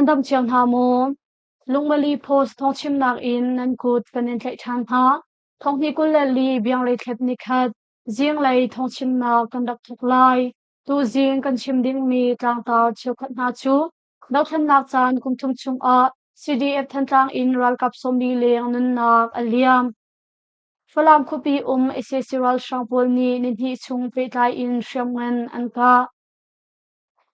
Nan dam cio hna maw? Lungmali Post thawngchimnak in nan kut kan in tlaih ṭhan hna. Thonghni 24 biangrei thlep nikhat zinglei thawngchimnak kan rak thawk lai. Tuzing kan chim dingmi tlangtar cheukhat hna cu dothlennak caan kum thum chungah CDF Thantlang in ralkap 40 leng nunnak a liam. Falam khuapi um sac ralhrang pawl nih nihnih chung pehtlai in hriamngan an kah.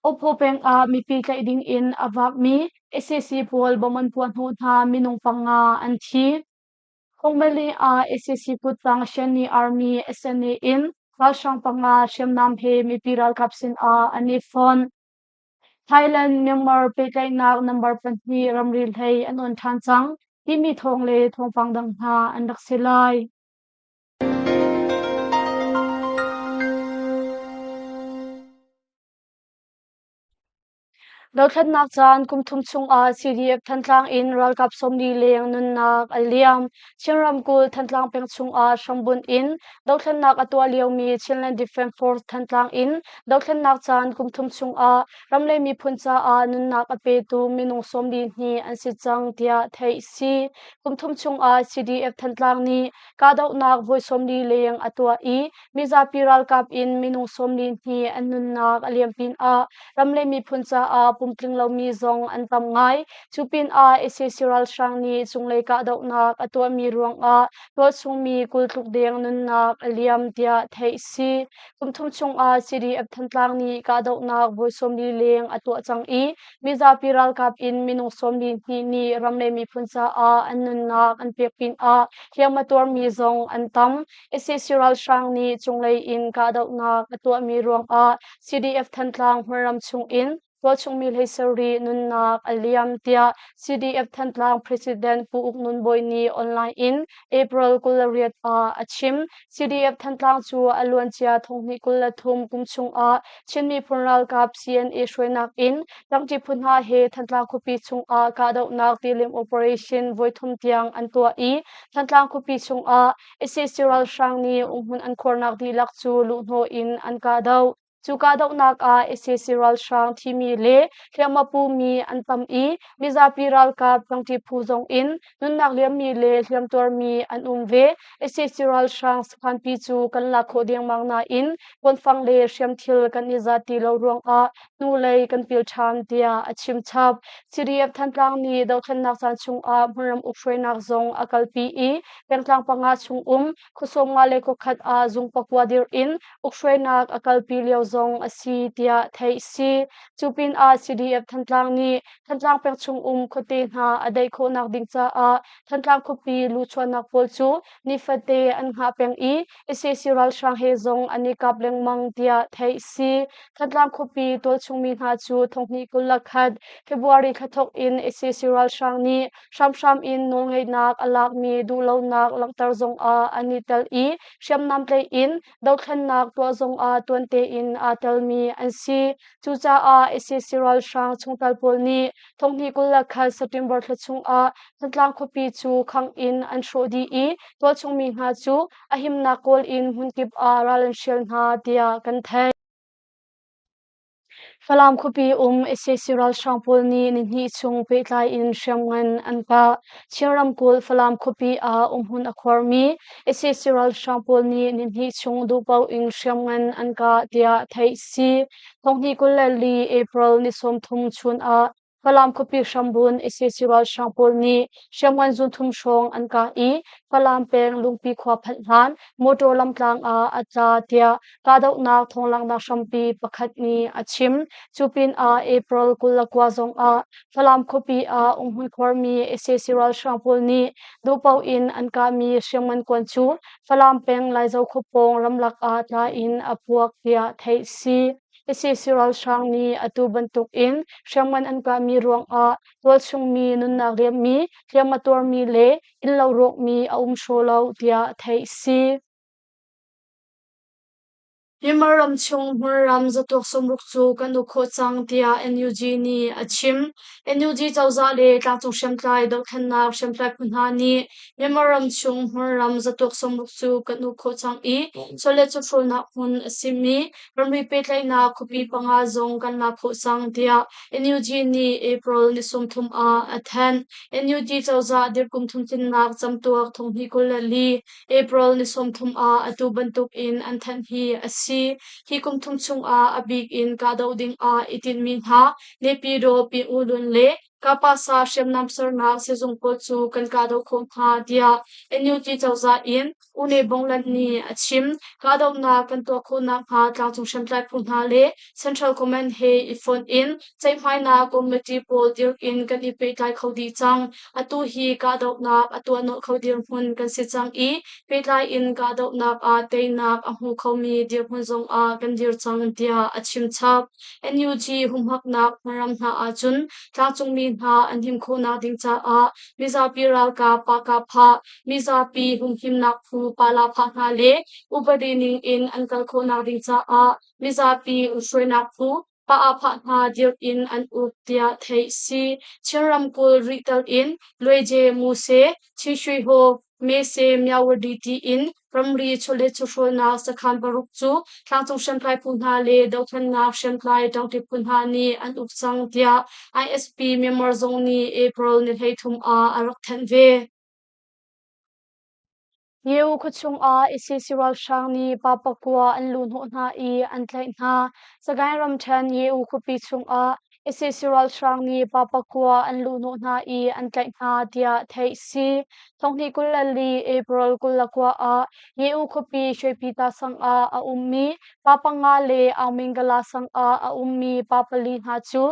Ophaw peng ah mipi tlaih ding in a vakmi sac pawl bomb an puah hnawh hna minung panga an thi. Hongmali ah sac kuttang Shanni Army SNA in ralhrang panga hriamnam he mipi ralkap sin ah an i fonh. Thailand Myanmar pehtlaihnak number pahnih ramri hlei an on ṭhan cang timi thawng le thawngpang dang hna an rak si lai. Dothlatnak caan kum thum chungah CDF Thantlang in ralkap 40 leng nunnak a liam. Chin ramkulh Thantlang peng chungah hrambunh in dothlennak a tuah liomi Chinland Defence Force Thantlang in dothlennak caan kum thum chungah ram le miphun caah nunnak a petu minung 42 an si cang tiah theih si. Kum thum chungah CDF Thantlang nih kahdohnak voi 40 leng a tuah i mizapi ralkap in minung 42 an nunnak a liam pinah ram le miphun caah pumtling lomi zong an tam ngai. Cu pinah sac ralhrang nih cunglei kahdohnak a tuahmi ruangah tualchungmi 20 tluk deng nunnak a liam tiah theih si. Kum thum chungah CDF Thantlang nih kahdohnak voi 40 leng a tuah cang i mizapi ralkap in minung 42 nih ram le miphun caah an nunnak an pek pinah hliam a tuarmi zong an tam. Sac ralhrang nih cunglei in kahdohnak a tuahmi ruangah CDF Thantlang hmunram chungin tualchungmi 17 nunnak a liam tiah CDF Thantlang President Pu Uk Nun Bawi nih online in April 28 ah a chim. CDF Thantlang cu a luancia thonghnih 23 kum chungah Chin miphun ralkap CNA hruainak in tlangci phu hna he Thantlang khuapi chungah kahdohnak tilim operation voithum tiang an tuah i Thantlang khuapi chungah sac ralhrang nih umhmun an khuarnak dihlak cu luhhnawh in an kahdoh. Cu kahdohnak ah sac ralhrang thimi le hliamhma pumi an tam i mizapi ralkap tlangṭi phu zong in nunnak liammi le hliamtuarmi an um ve. Sac ralhrang sakhanpi cu kan lak khawh dengmang nain kuanfang le hriamthil kan i zat ti lo ruangah hnulei kan pil ṭhan tiah a chim chap. CDF Thantlang nih dothlennak caan chungah hmunram ukhruainak zong a kalpi i pengtlang panga chung um khuasawm nga le khuakhat ah zung pakua dirh in ukhruainak a kalpi lio zong a si tiah theih si. Cu pinah CDF Thantlang nih Thantlang peng chung um khuate hna a daih khawhnak ding caah Thantlang khuapi luchuahnak pawl cu nifate an hngah peng i sac ralhrang he zong an i kap lengmang tiah theih si. Thantlang khuapi tualchungmi hna cu thonghnih 21 February thla thawk in sac ralhrang nih hramhram in nawlngeihnak a lakmi duhlonak langhter zongah an i tel i hriamnam tlaih in dothlennak tuah zongah tuan tein aa telmi an si. Cucaah sac ralhrang chungtel pawl nih thonghnih 21 September thla chungah Thantlang khuapi cu khangh in an hrawh dih i tualchungmi hna cu a himnak kawl in hmunkip ah ral an hrial hna tiah kan theih. Falam khuapi um sac ralhrang pawl nih nihnih chung pehtlai in hriamngan an kah. Chin ramkulh Falam khuapi ah umhmun a khuarmi sac ralhrang pawl nih nihnih chung duhpaoh in hriamngan an kah tiah theih si. Thonghnih 24 April ni 30 chun ah Falam khuapi hrambun sac ralhrang pawl nih hriamngan zunthum hrawng an kah i Falam peng Lungpi khua phanh hlan motor lamtlang ah a tla tiah kahdohnak thawnglanghnak hrampi pakhat nih a chim. Cu pinah April 29 zongah Falam khuapi ah umhmun khuarmi sac ralhrang pawl nih duhpaoh in an kahmi hriamngan kuan cu Falam peng Laizo khua pawng ramlak ah tla in a puak tiah theih si. Sac ralhrang nih atu bantuk in hriamngan an kahmi ruangah tualchungmi nunnak liammi, hliam a tuarmi le innlo rawkmi a um hraw lo tiah theih si. Myanmar ram chung hmunram zatuak 60 cu kan uk khawh cang tiah NUG nih a chim. NUG cozah le tlangcung hriamtlai dohthlennak hriamtlai phu hna nih Myanmar ram chung hmunram zatuak 60 cu kan uk khawh cang i chawlet chawhrawlnak hmun a simi ramri pehtlaihnak khuapi panga zong kan lak khawh cang tiah NUG nih April ni 30 ah a thanh. NUG cozah dirkum thumtlinnak camtuak 2024 April ni 30 ah atu bantuk in an thanh hi a si. Hi kum thum chungah a bik in kahdoh ding ah i tinhmi hna Naypyidaw, Pyi-U-Lun le Kapasa hriamnam sernak sizung pawl cu kan kahdoh khawh hna tiah NUG cozah in U Ne Bonglan nih a chim. Kahdohnak kan tuah khawh nakhnga tlangcung hriamtlai phu hna le Central Command he i fonh in ceihmainak committee pawl dirh in kan i pehtlai kho dih cang. Atu hi kahdohnak a tuahhnawh kho dirhmun kan si cang i pehtlai in kahdohnak ah teinak a hmu khomi dirhmun zong ah kan dir cang tiah a chim chap. NUG humhaknak hmaram hna ahcun tlangcungmi hna an him khawhnak ding caah mizapi ralkap pahkahphah, mizapi humhimnak phu palaphah hna le upadi ning in an kal khawhnak ding caah mizapi hruainak phu pa-ah-phah hna dirh in an uk tiah theih si. Chin ramkulh rih tal in Lueje Muse, Chinshwe Mese Myawaddy tiin ramri chawlet chawhrawlnak sakhan paruk cu tlangcung hriamtlai phu hna le dothlennak hriamtlai ṭangṭi phu hna nih an uk cang tiah ISP Myanmar zong nih April ni 33 ah a rak thanh ve. Yeu khuachung ah sac ralhrang nih pa pakua an luhhnawh hna i an tlaih hna. Sagaing ramṭhen Yeu khuapi chungah sac ralhrang nih pa pakua an luhhnawh hna i an tlaih hna tiah theih si. 2024 April 29 ah Yeu khuapi Shwepyita sang ah a ummi pa panga le Aungmingala sang ah a ummi pa pali hna cu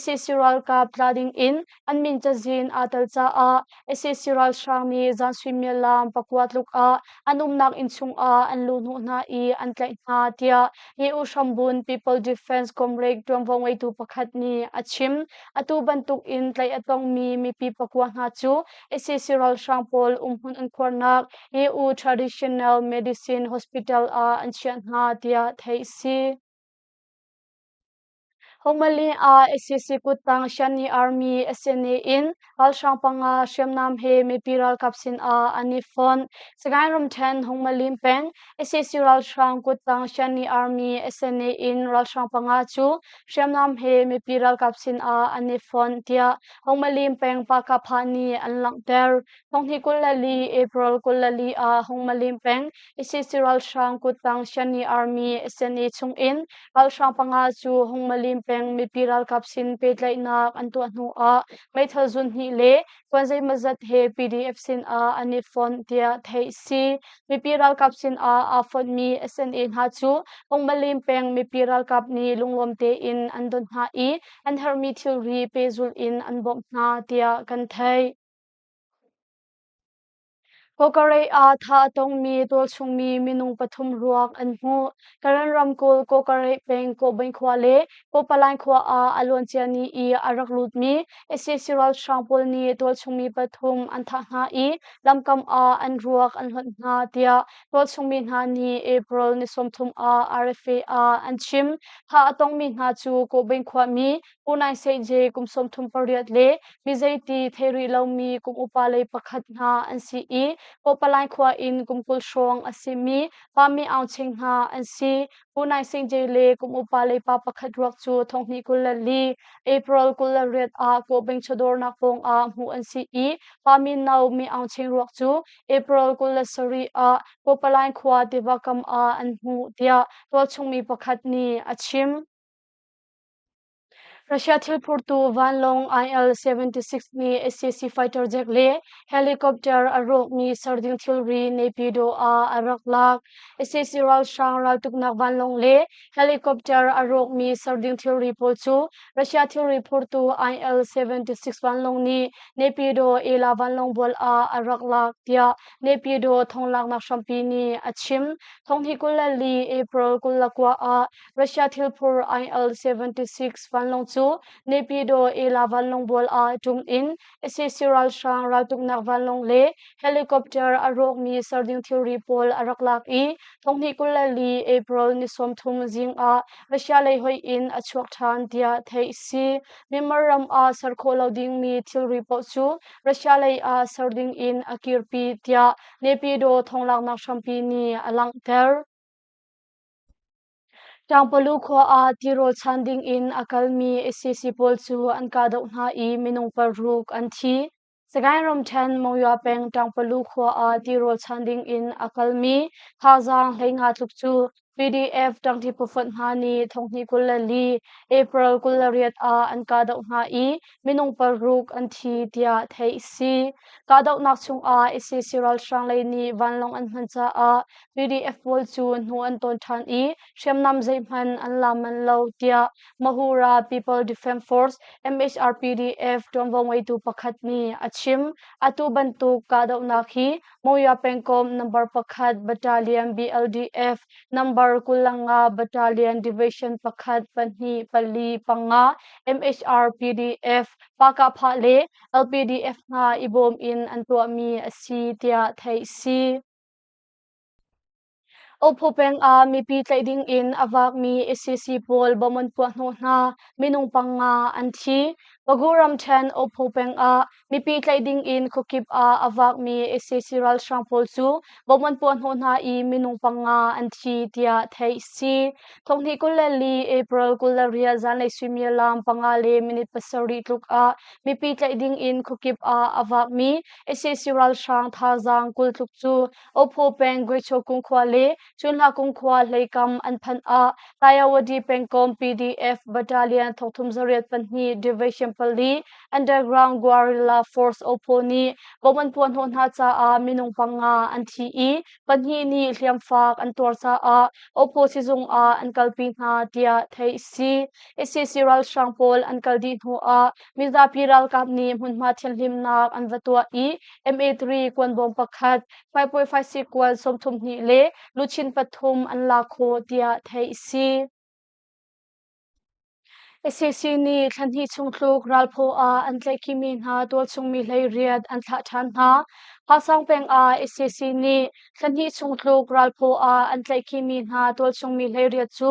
sac ralkap tla ding in an min cazin aa tel caah sac ralhrang nih zan suimilam pakua tluk ah an umnak inn chungah an luhhnawh hna i an tlaih hna tiah EU hrambun People Defense Comrade ṭuanvo ngeitu pakhat nih a chim. Atu bantuk in tlaih a tongmi mipi pakua hna cu sac ralhrang pawl umhmun an khuarnak EU Traditional Medicine Hospital ah an chiah hna tiah theih a si. Hongmalin ah sac kuttang Shanni Army SNA in ralhrang panga hriamnam he mipi ralkap sinah an i fonh. Sagaing ramṭhen Hongmalin peng sac ralhrang kuttang Shanni Army SNA in ralhrang panga cu hriamnam he mipi ralkap sinah an i fonh tiah Hongmalin peng Pakapha nih an langhter. 2024 April 24 ah Hongmalin peng sac ralhrang kuttang Shanni Army SNA chungin Ralhrang panga cu Hungmalin peng mipi ralkap sin pehtlaihnak an tuah hnu ah meithal zun hnih le kuan zeimawzat he PDF sin ah an i fonh tiah theih si. Mipi ralkap sin ah aa fonhmi SNA hna cu Hungmalin peng mipi ralkap nih lunglawm tein an don hna i an herhmi thilri pehzulh in an bawmh hna tiah kan theih. Kawkarei ah thah a tongmi tualchungmi minung pathum ruak an hmuh. Karen ramkulh Kawkarei peng Kawhbain khua le Kawpalain khua ah a luancia ni i a rak lutmi sac ralhrang pawl nih tualchungmi pathum an thah hna i lamkam ah an ruak an hlonh hna tiah tualchungmi hna nih April ni 30 ah RFA ah an chim. Thah a tongmi hna cu Kawhbain khuami Pu Nai Seih Je kum 38 le mi zeiti thei rih lomi kum upa lei pakhat hna an si i Kawhpalai khua in kum 20 hrawng a simi Pa Mi Aung Ching hna an si. Pu Nai Sing Je le kum upa lei pa pakhat ruak cu 2024 April 28 ah Kawhbing chawdawrnak pawng ah hmuh an si i Pa Mi No Mi Aung Ching ruak cu April 27 ah Kawhpalai khua tiva kam ah an hmuh tiah tualchungmi pakhat nih a chim. Russia thilphurtu vanlawng IL-76 nih sac fighter jet le helicopter a rawkmi serding thilri Naypyidaw ah a rak lak. Sac ralhrang raltuknak vanlawng le helicopter a rawkmi serding thilri pawl cu Russia thilri phurtu IL-76 vanlawng nih Naypyidaw Ela vanlawng bual ah a rak lak tiah Naypyidaw thonglaknak hrampi nih a chim. 2024 April 29 ah Russia thilphur IL-76 vanlawng cu cu Naypyidaw Ela vanlawng bual ah ṭum in sac ralhrang raltuknak vanlawng le helicopter a rawkmi serding thilri pawl a rak lak i thonghnih 24 April ni 30 zing ah Russia lei hoih in a chuak ṭhan tiah theih a si. Myanmar ram ah ser khawh lo dingmi thilri paoh cu Russia lei ah ser ding in a kirpi tiah Naypyidaw thonglaknak hrampi nih a langhter. Ṭangpalu khua ah tirawl chan ding in a kalmi sac pawl cu an kahdoh hna i minung paruk an thi. Sagaing ramṭhen Monywa peng Ṭangpalu khua ah tirawl chan ding in a kalmi thazaang 15 tluk cu PDF ṭangṭi phufonh hna nih thonghnih 24 April 28 ah an kahdoh hna i minung paruk an thi tiah theih a si. Kahdohnak chungah sac ralhrang lei nih vanlawng an hman caah PDF pawl cu hnu an tawn ṭhan i hriamnam zeihmanh an la manh lo tiah Mahura People Defence Force MHRPDF ṭuanvo ngeitu pakhat nih a chim. Atu bantuk kahdohnak hi Monywa pengkomh number pakhat Battalion BLDF number 25 Battalion Division pakhat pahnih pali panga MHRPDF Pakahphah le LPDF hna i bawm in an tuahmi a si tiah theih a si. Ophu peng ah mipi tlaih ding in a vakmi sac pawl bomb an puah hnawh hna. Minung panga an thi. Pagu ramṭhen Ophu peng ah mipi tlaih ding in khuakip ah a vakmi sac ralhrang pawl cu bomb an puah hnawh hna i minung panga an thi tiah theih a si. Thonghnih 24 April 28 zanlei suimilam panga le minute pasarih tluk ah mipi tlaih ding in khuakip ah a vakmi sac ralhrang thazaang 20 tluk cu Ophu peng Guichokung khua le Chunhlakung khua hleikam an phanh ah Tayawadi pengkomh PDF Battalion thongthum zariat pahnih Division pali Underground Guerrilla Force Ophu nih bomb an puah hnawh hna caah minung panga an thi i pahnih nih hliamfak an tuar caah Ophu sizung ah an kalpi hna tiah theih a si. Sac ralhrang pawl an kal dih hnu ah mizapi ralkap nih hmunhma thianhlimnak an va tuah i MA3 kuanbawm pakhat, 5.56 kuan 32 le luchin pathum an la khawh tiah theih a si. Sac nih thla hnih chung tluk ralphaw ah an tlaihkhihmi hna tualchungmi 18 an thlah ṭhan hna. Hausaung peng ah sac nih thla hnih chung tluk ralphaw ah an tlaihkhihmi hna tualchungmi 18 cu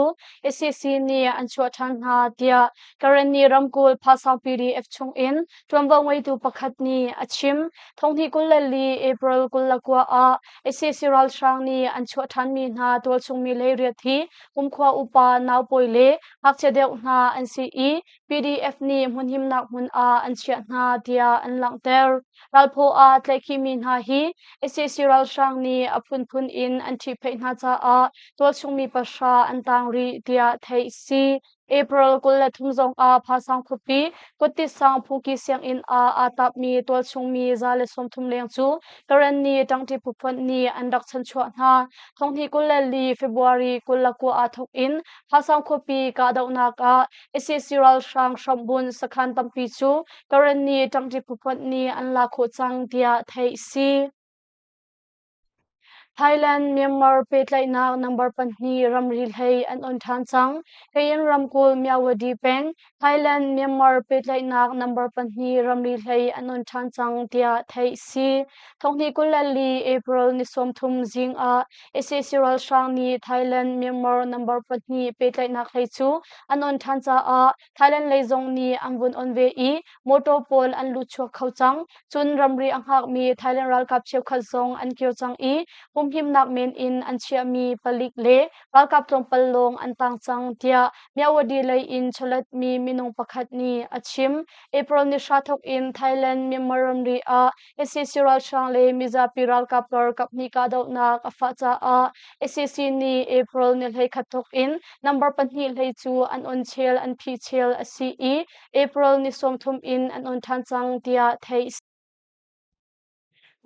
sac nih an chuah ṭhan hna tiah Karenni ramkulh Phasaung PDF chungin ṭuanvo ngeitu pakhat nih a chim. Thonghnih 24 April 29 ah sac ralhrang nih an chuah ṭhanmi hna tualchungmi 18 hi kumkhua upa naupawi le ngakchia deuh hna an si i PDF nih hmunhimnak hmun ah an chiah hna tiah an langhter. Ralphaw ah tlaihkhihmi hna hi sac ralhrang nih a phunphun in an ṭhihphaih hna caah tualchungmi pahra an tang rih tiah theih a si. April 23 zong ah Phasang khuapi Kuttisang Phuki sianginn ah aa tapmi tualchungmi 130 leng cu Karenni ṭangṭi phufonh nih an rak chanchuah hna. Thonghnih 24 February 29 ah thawk in Phasang khuapi kahdohnak ah sac ralhrang hrambunh sakhan tampi cu Karenni ṭangṭi phufonh nih an la khawh cang tiah theih a si. Thailand Myanmar pehtlaihnak number pahnih ramri hlei an on ṭhan cang. Kayin ramkulh Myawaddy peng Thailand Myanmar pehtlaihnak number pahnih ramri hlei an on ṭhan cang tiah theih a si. Thonghnih 24 April ni 30 zing ah sac ralhrang nih Thailand Myanmar number pahnih pehtlaihnak hlei cu an on ṭhan caah Thailand lei zong nih an vun on ve i motor pawl an lut chuak kho cang. Cun ramri a hngakmi Thailand ralkap cheukhat zong an kir cang i humhimnak men in an chiahmi palik le ralkap tlawmpal lawng an tang cang tiah Myawaddy lei in chawletmi minung pakhat nih a chim. April ni hra thawk in Thailand Myanmar ramri ah sac ralhrang le mizapi ralkap kar kaphnih kahdohnak a fah caah sac nih April ni 11 thawk in number pahnih hlei cu an on chel an phih chel a si i April ni 30 in an on ṭhan cang tiah theih a si.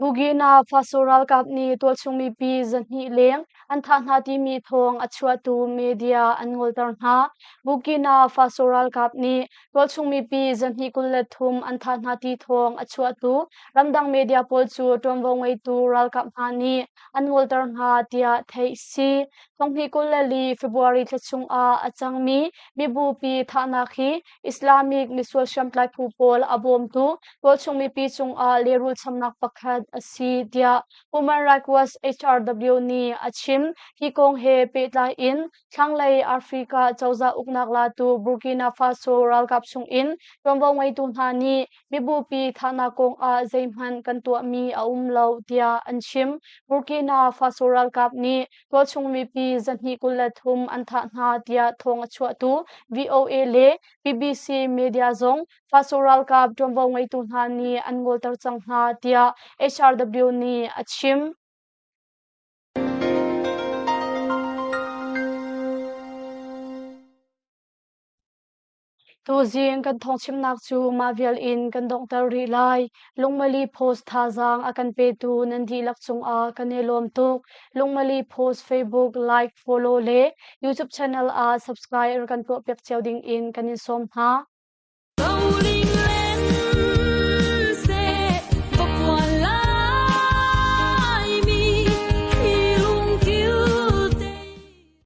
Burkina Faso ralkap nih tualchung mipi 200 leng an thah hna timi thawng a chuahtu media an ngolter hna. Burkina Faso ralkap nih tualchung mipi 223 an thah hna ti thawng a chuahtu ramdang media pawl cu ṭuanvo ngeitu ralkap hna nih an ngolter hna tiah theih si. 2024 February thla chungah a cangmi mibupi thahnak hi Islamic misual hriamtlai phu pawl a bawmtu tualchung mipi cungah lehrul chamnak pakhat a si tiah Human Rights Watch HRW nih a chim. Hi kong he pehtlai in thlanglei Africa cozah uknak latu Burkina Faso ralkap chungin ṭuanvo ngeitu hna nih mibupi thahnak kongah zeihmanh kan tuahmi a um lo tiah an chim. Burkina Faso ralkap nih tualchung mipi 223 an thah hna tiah thawng a chuahtu VOA le BBC media zong Faso ralkap ṭuanvo ngeitu hna nih an ngolter cang hna tiah HRW nih a chim. Tuzing kan thawngchimnak cu mah vial in kan donghter rih lai. Lungmali Post thazaang a kan petu nan dihlak cungah kan i lawm tuk. Lungmali Post Facebook like, follow le YouTube channel ah subscribe kan tuahpiak cio ding in kan in sawm hna.